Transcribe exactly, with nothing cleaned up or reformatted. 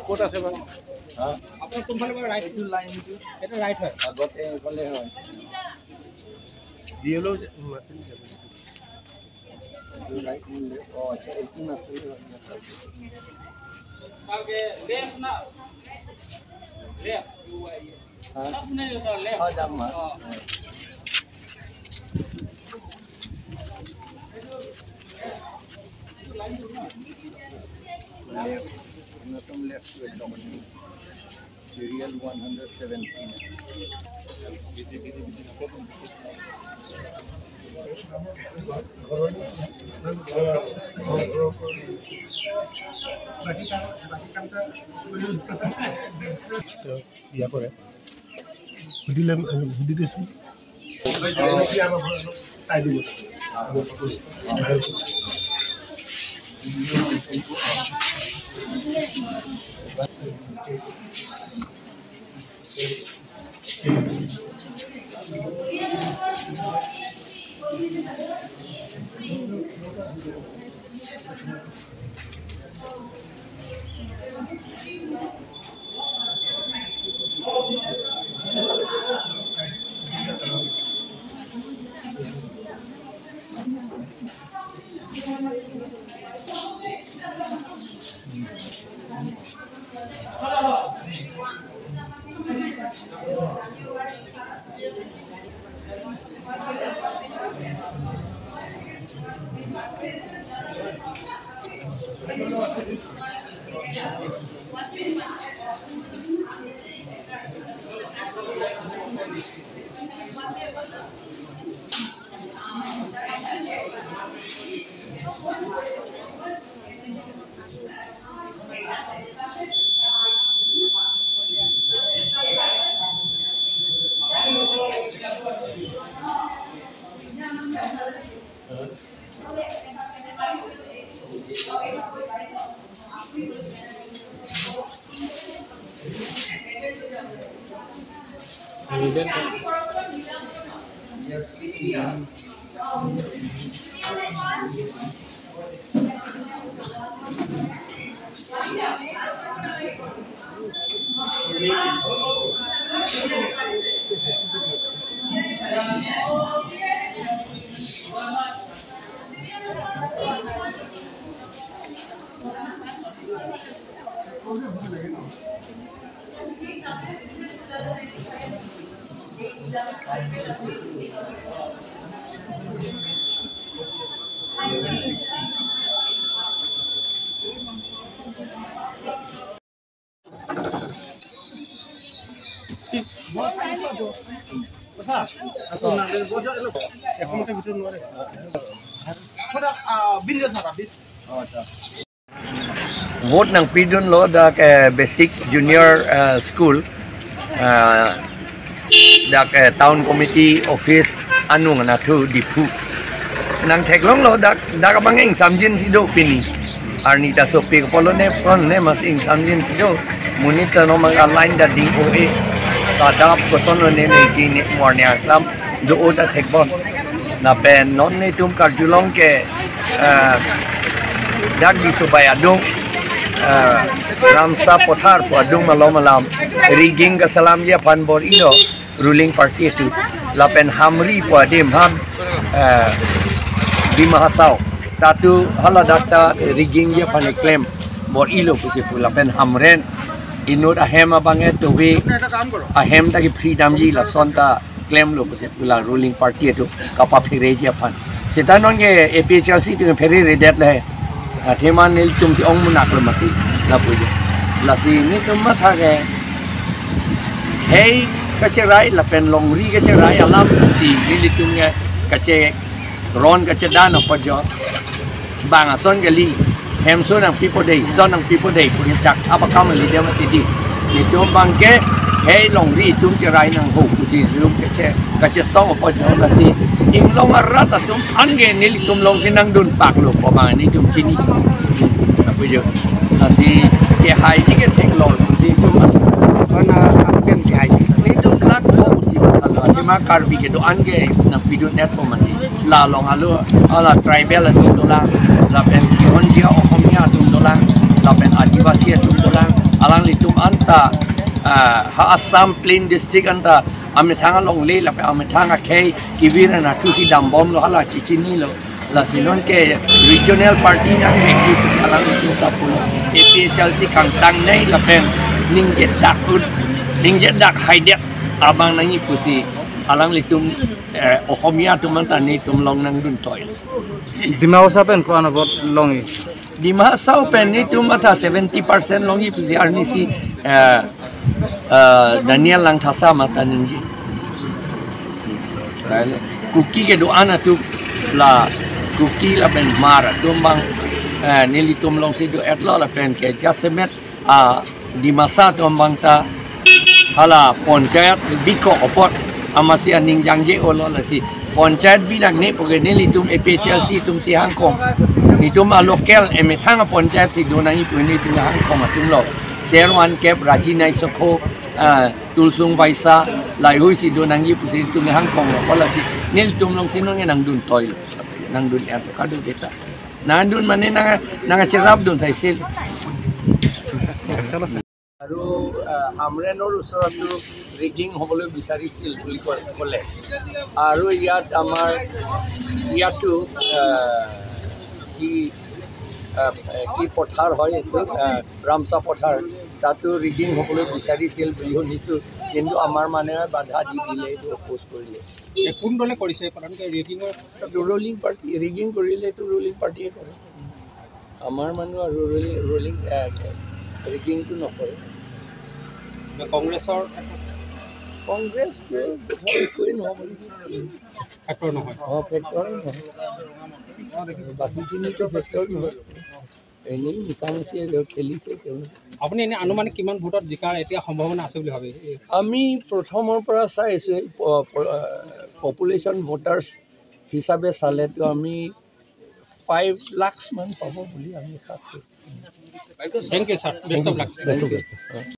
ক'ত আছে বা? হা? আপোনাৰ কোনফালে পৰা ৰাইট? এইটো লাইন, এইটো। এইটো ৰাইট হয়। আগত এইফালে হয়। ডি এল অ' যে, উম, মাতিম যাব। এইটো ৰাইট নে লেফ্ট? অ, আচ্ছা, এইটো নাছিলে হয়। তাকে লেফ্ট না? লেফ্ট। হা? আপুনি যে ছাৰ, লেফ্ট। অ, যাম, হা। অ। Left, অন্যতম left to একদম। Serial one hundred seventeen। বাকী কাম, বাকী কামটা ইয়া কৰে। সুধিলে, সুধি দিছো। চাই দিব। Vote nangpidunlo dak, eh, basic junior, eh, school, eh, dak, eh, town committee office anung anatthu Diphu. Nangtheklonglo dak, dak abang ingsamjin si do pini. Arni ta sopik pulo ne, pon ne, mas ingsamjin si do. Monit ta non mang a-line ta ding-o-e. Ta adap kosonlo ne, ne ji ne morning exam do-o ta thekbom. Lapen non netum karjulong ke, eh, dak Disobai adung, eh, Ramsa Pothar pu adung malom alam rigging kasalamji aphan bor-ilo ruling party atum. Lapen Hamri pu adim aphan, eh, Dima Hasao, ta tu hala dak ta riggingji aphan keklem bor-ilo pusi pu. Lapen Hamren inut ahem abang e tuvi ahem ta ke-free damji lason ta klemlo pusi pu la ruling party atum kapaphereji aphan. Seta non ke A P H L C atum phereredet le. Athema nelitum si ong munak lo mati lapu je. Lasi netum matha ke hei kacherai lapen longri kacherai alam ti nelitum ke kacheron kachedan apot jo. Bang ason kali, hemso nangpipo dei, son nangpipo dei, pu chakthap akam kali dia mati di. Netum abang ke hei longri atum cherai nangho pusi rum kache, kachesong apot jo. Lasi inglong arat atum an ke nelitum along si nangdun paklo pu abang netum chini. Lapu jo. Lasi kehai ji ke theklong pusi netum. Kona apen kehai ji. Netum lak tho pusi mathalo. Athema Karbi kedo-an ke nangpidun-etpo mati. La along alo, ala tribal atum dolang, lapen kihonji Ohomia atum dolang, lapen Adivasi atum dolang, Alanglitum anta, ah, ha Assam Plain District anta amethang alongle lapen amethang akhei kevir anatthu si dambomlo, hala chechinilo. Lasi non ke regional party nangji pusi alanglitum ta pulo. A P H L C kangtangnei lapen ningjedak un, ningjedak haidet abang nangji pusi alanglitum, eh, Ohomia atum anta netum long nangdun toilo. Dima Hasao pen ko-an a-vote longji? Dima Hasao pen netum matha seventy percent longji pusi arnisi, eh, eh, Daniel Langthasa mata ningje. Kuki kedo-an atum la Kuki lapen Hmar atum abang, eh, nelitum alongsi do-etlo lapen ke jasemet, ah, Dimasa atum abang ta hala panchayat bikok apot amatsi aning jangje-olo, lasi panchayat binakne puke nelitum A P H L C atum si hangkong. Netum a-local emethang a-panchayat si do nangji pu netum hangkong atumlo. Ser Wankep, Raji Naisokho, ah, Tulsung Vaisa, laheihui si do nangji pusi netum hangkonglo. Lasi nelitum alongsi non nangdun toilo, nangdun-etlo kadokave ta. Nangdun mane nang, nangcherapdun thaisel. আৰু, আহ, হামৰেণৰ ওচৰতো ৰিগিং হ'বলৈ বিচাৰিছিল বুলি ক-, ক'লে। আৰু ইয়াত আমাৰ, ইয়াতো, আহ, কি, আহ, কি পথাৰ হয় এইটো, আহ, ৰামচা পথাৰ, তাতো ৰিগিং হ'বলৈ বিচাৰিছিল বুলি শুনিছোঁ। কিন্তু আমাৰ মানুহে বাধা দি দিলে, এইটো অপ'জ কৰিলে। এ, কোন দলে কৰিছে? প্ৰধানকৈ ৰিগিঙৰ? ৰুলিং পাৰ্টি, ৰিগিং কৰিলেতো ৰুলিং পাৰ্টিয়ে কৰে। আমাৰ মানুহ আৰু ৰুলিং, ৰুলিং, এ, ৰিগিংটো নকৰে। কংগ্ৰেছৰ? কংগ্ৰেছটো বোধহয় একোৱেই নহ'ব নেকি? ফেক্টৰ নহয়। অ, ফেক্টৰ নহয়। বাকীখিনিতো ফেক্টৰ নহয়। এনেই মিছা মিছি খেলিছে তেওঁলোকে। আপুনি এনে আনুমানিক কিমান ভোটত জিকাৰ এতিয়া সম্ভাৱনা আছে বুলি ভাবে? আমি প্ৰথমৰ পৰা চাই আছোঁ, এই প-, প-, পপুলেশ্যন ভোটাৰ্ছ হিচাপে চালেতো আমি ফাইভ লাখছ মান পাব বুলি আমি আশা কৰোঁ। Thank you sir, best of luck. Best of lakh.